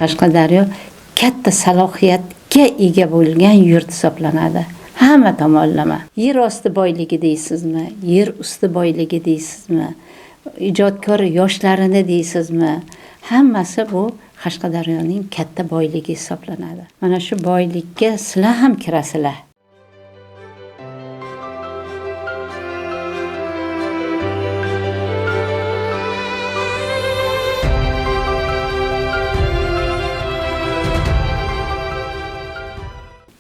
Qashqadaryo katta salohiyatga ega bo'lgan yurt hisoblanadi. Hamma tomonlama. Yer osti boyligi deysizmi, yer usti boyligi deysizmi, ijodkor yoshlarini deysizmi, hammasi bu Qashqadaryoning katta boyligi hisoblanadi. Mana shu boylikka sizlar ham kirasizlar.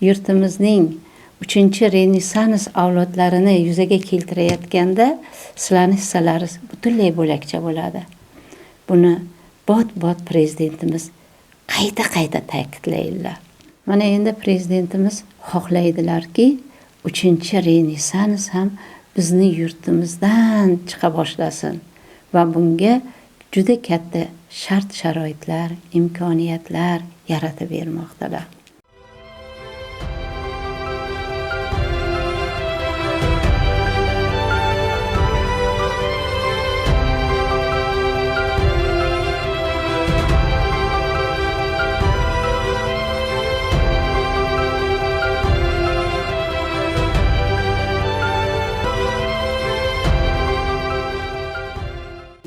Yurtimizning 3-Renessans avlodlarini yuzaga keltirayotganda sizlarning hissalaringiz butunlay bo'lakcha bo'ladi. Buni bot-bot prezidentimiz qayta-qayta ta'kidlaydilar. Mana endi prezidentimiz xohlaydilarki, 3-Renessans ham bizni yurtimizdan chiqa boshlasin va bunga juda katta shart-sharoitlar, imkoniyatlar yaratib bermoqdalar.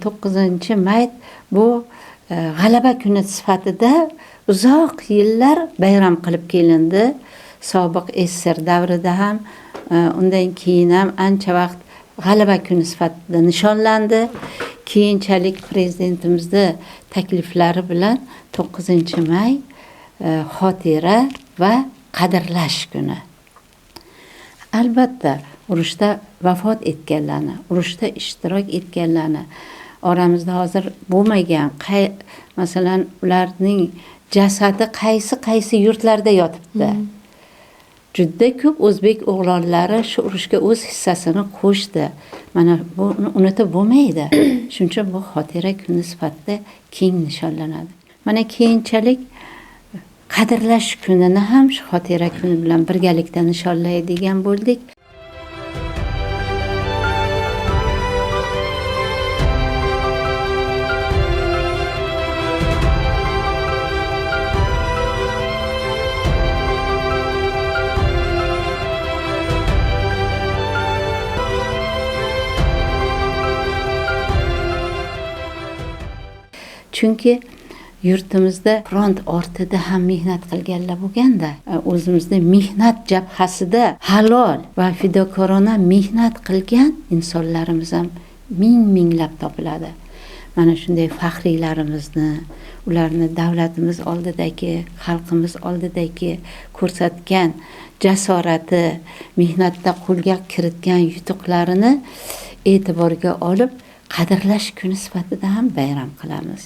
9 may bu g'alaba kuni sifatida uzoq yillar bayram qilib kelindi. Sobiq SSR davrida ham, undan keyin ham ancha vaqt g'alaba kuni sifatida nishonlandi. Keyinchalik prezidentimizni takliflari bilan 9 may xotira va qadrlash kuni. Albatta, urushda vafot etganlarni, urushda ishtirok etganlarni, oramizda hozir bo'lmagan, masalan, ularning jasadi qaysi yurtlarda yotibdi. Juda ko'p o'zbek o'g'lonlari shu urushga o'z hissasini qo'shdi. Mana buni unutib bo'lmaydi. Shuning uchun bu xotira kuni sifatida keng nishonlanadi. Mana keyinchalik qadrlash kunini ham shu xotira kuni bilan birgalikda nishonlaydigan bo'ldik. Chunki yurtimizda front ortida ham mehnat qilganlar bo'lganda, o'zimizni mehnat jabhasida halol va fidokorona mehnat qilgan insonlarimiz ham ming minglab topiladi. Mana shunday faxriylarimizni, ularni davlatimiz oldidagi, xalqimiz oldidagi ko'rsatgan jasorati, mehnatda qo'lga kiritgan yutuqlarini e'tiborga olib, qadrlash kuni sifatida ham bayram qilamiz.